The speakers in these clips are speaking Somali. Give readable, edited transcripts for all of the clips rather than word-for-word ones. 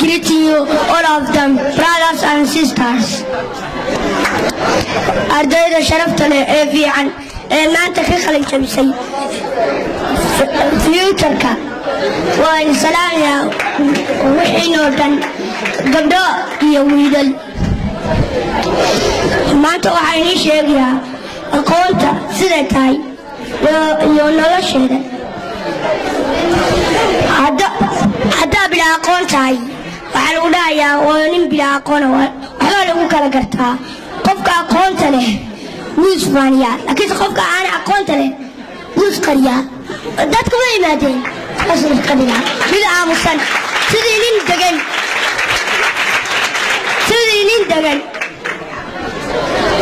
Greeting you, all of them, brothers and sisters. Ardayda sharafta leh ee fiican ee maanta ka qalin jabisay Future-ka, waan salaamayaa wixiinoo dhan, gabdho iyo wiilal. Maanta waxaa inii sheegayaa aqoonta siday tahay iyo nolosheeda. Haddaa bila aqoon tahay, waxaa lagu dhahayaa waa nin bila aqoona. Waxbaa lagu kala gartaa. Qofka aqoonta leh wuu isfaaniyaa, laakiinse qofka aan aqoonta leh wuu isqariyaa. Dadka way yimaadeen saasuu iska dhigaa, mid aamusan, sidii nin degan, sidii nin degan.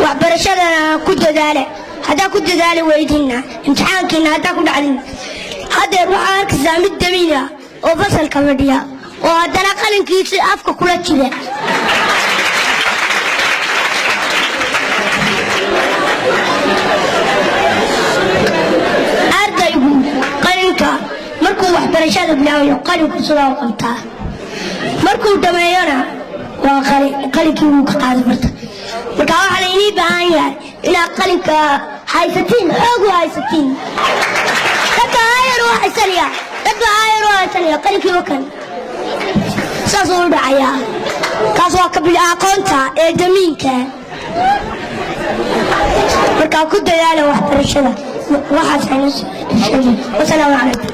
Waxbarashadana ku dadaale. Haddaa ku dadaali weydinna, imtixaankiina haddaa ku dhacdin, haddeer waxaa arkaysaa mid damina oo fasalka fadhiya oo haddana qalinkiisa afka kula jira. Ardaygu qalinka markuu waxbarashada bilaabayo, qalinku sidaa u qabtaa. Markuu dhameeyona, waa qalinkii wuu ka qaadi barta. Marka waxaa laynii baahan yahay inaad qalinka haysatiin, xoog u haysatiin. Dadka aayar u haysanaya, dadka aayar u haysanaya qalinkii wakan saasuu u dhacayaa. Kaas waa kabil aqoonta ee damiinka. Markaa ku dadaala waxbarashada. Waxaas. Wasalaamu calaykum.